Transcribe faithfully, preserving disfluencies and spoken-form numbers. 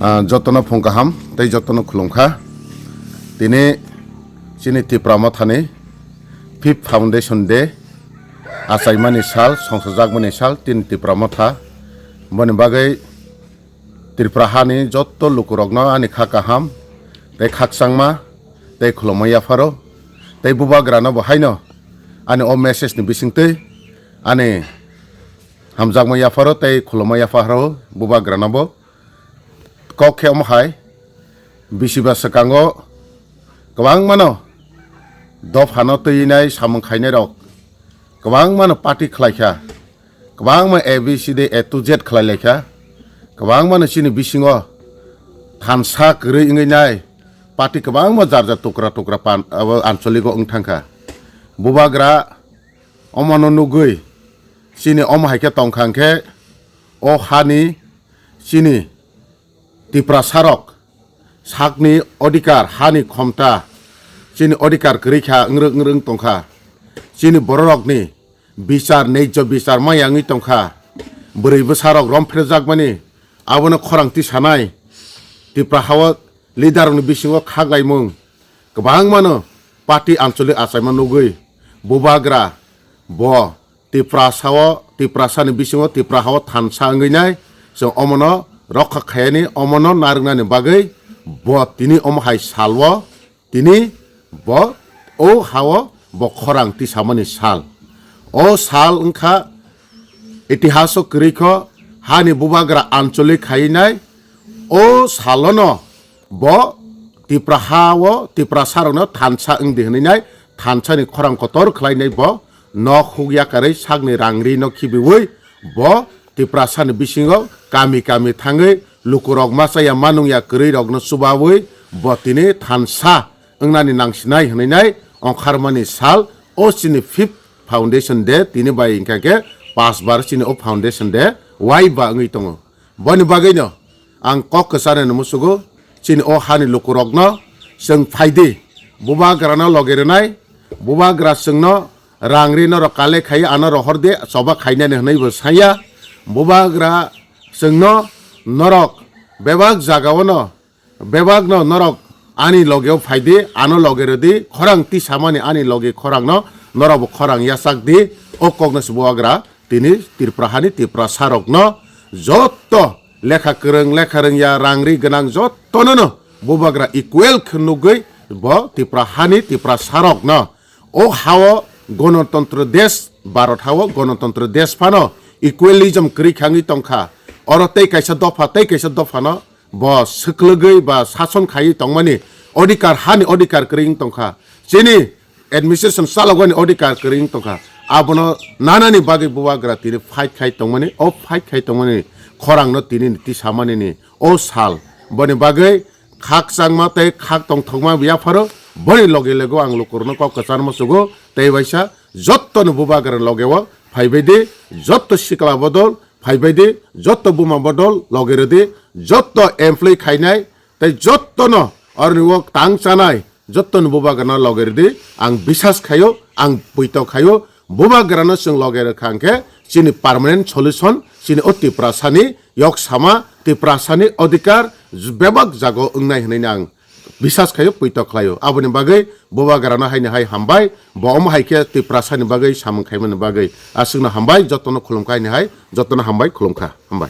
Ah, jotono phung kaham tei jotono khulumkha. Tini chini Tipra Mothani fifth Foundation Day, achaimani sal, songsojakmani sal, tini Tipra Motha. Boni bagwi Tripura hani joto lukurokno ani kha kaham tei khakchangma tei khulumma yapharo tei bubagrano bo haino ani o message ni bisingtwi ani hamjakma yapharo tei khulumma yapharo bubagrano bo. Kok khe omo hai bisi ba swkango kwbangmano dophano twinai samung khainairok kwbangmano party khlaikha, kwbangma A B C D A to Z khlailaikha, kwbangmano chini bisingo thansa kwrwi wngwi nai party kwbangma jar jar tukra tukra pan abo ancholigo wng thangkha. Bubagra omono nugwi chini omo hai khe tongkha hwnkhe o hani chini Tiprasarok sakni odhikar, hani khomta, chini odhikar kwrwi kha, wngrwk wngrwk tongkha. Chini bororokni bichar, neijjo bichar ma yangwi tongkha. Bwrwi bwsarok romphrejakmani abono khorang tisanai. Tipra hao leaderrokni bisingo khaklaimung kwbangmano party ancholic achaima nugwi bubagra bo Tiprasao, Tiprasani bisingo Tipra hao thansa wngwi nai. Chwng omono rokha khayani, omono narwknani bagwi bo tini omo hai salwo, tini bo o hao bo khorang tisamani sal. O sal wngkha itihaso kwrwi kho hani bubagra ancholic khaywi nai. O salono bo Tipra hao Tiprasarokno thansa wngdi hwnwi nai, thansani khorang kotor khlainai bo nok huk yakarwi sakni rang rino khibiwi bo Tiprasani bisingo kami kami thangwi lukurok machaya manungya kwrwirokno chubawi bo tini thansa wngnani nangsinai hwnwi nai ongkharmani sal o chini fifth Foundation Day tini bai hwnkha khe pash bar chini o Foundation Day wai ba wngwi tongo. Boni bagwino ang kok kwcharnani musugo chini o hani lukurokno chwng phaidi bubagrano logi rwnai, bubagra chwngno rang ri norok kale khai ano rohor de choba khainani hwnwi bo saya. Bubagra chwngno norok bebak jagao no bebakno norok ani logeo phaidi, ano loge rwdi, khorang tisamani ani loge khorangno norokbo khorang yachak di. O kokno se bubagra tini Tripura hani Tiprasarokno jotto lekha kwrwng, lekha rwngya, rang ri gwnang jottonono bubagra equal khe nugwi bo Tripura hani Tiprasarokno o hao Ganatantro desh, Bharat hao Ganatantro desh phano equalism kwrwi khangwi tongkha. Oro tei kaisa dopha, tei kaisa dophano bo swklwgwi ba sason khaiwi tongmani odhikar, hani odhikar kwrwi wng tongkha, chini administration chalogani odhikar kwrwi wng tongkha. Abono nanani bagwi bubagra tini fight khai tongmani, o fight khai tongmani khorangno tini tisamanini o sal. Boni bagwi khakchangma tei khak tongthokma yapharo boni loge logo ang lukurokno kok kwcharma sugo tei waisa jottoni bubagra logeo phaibaidi, jotto sikla bodol phaibaidi, jotto buma bodol loge rwdi, jotto employee khainai tei jottono orni o tang chanai jottoni bubagrano loge rwdi. Ang bisas khaio, ang puito khaio, bubagrano chwng loge rwkha hwnkhe chini permanent solution, chini o Tiprasani yok sama, Tiprasani odhikar bebak jago wngnai hwnwi ang bisas khaio, puito khlaio. Aboni bagwi bubagrano haini hai hambai, bo omo hai khe Tiprasani bagwi samung khaimani bagwi. Aswkno hambai, jotono khulumkha haini hai, jotono hambai, khulumkha, hambai.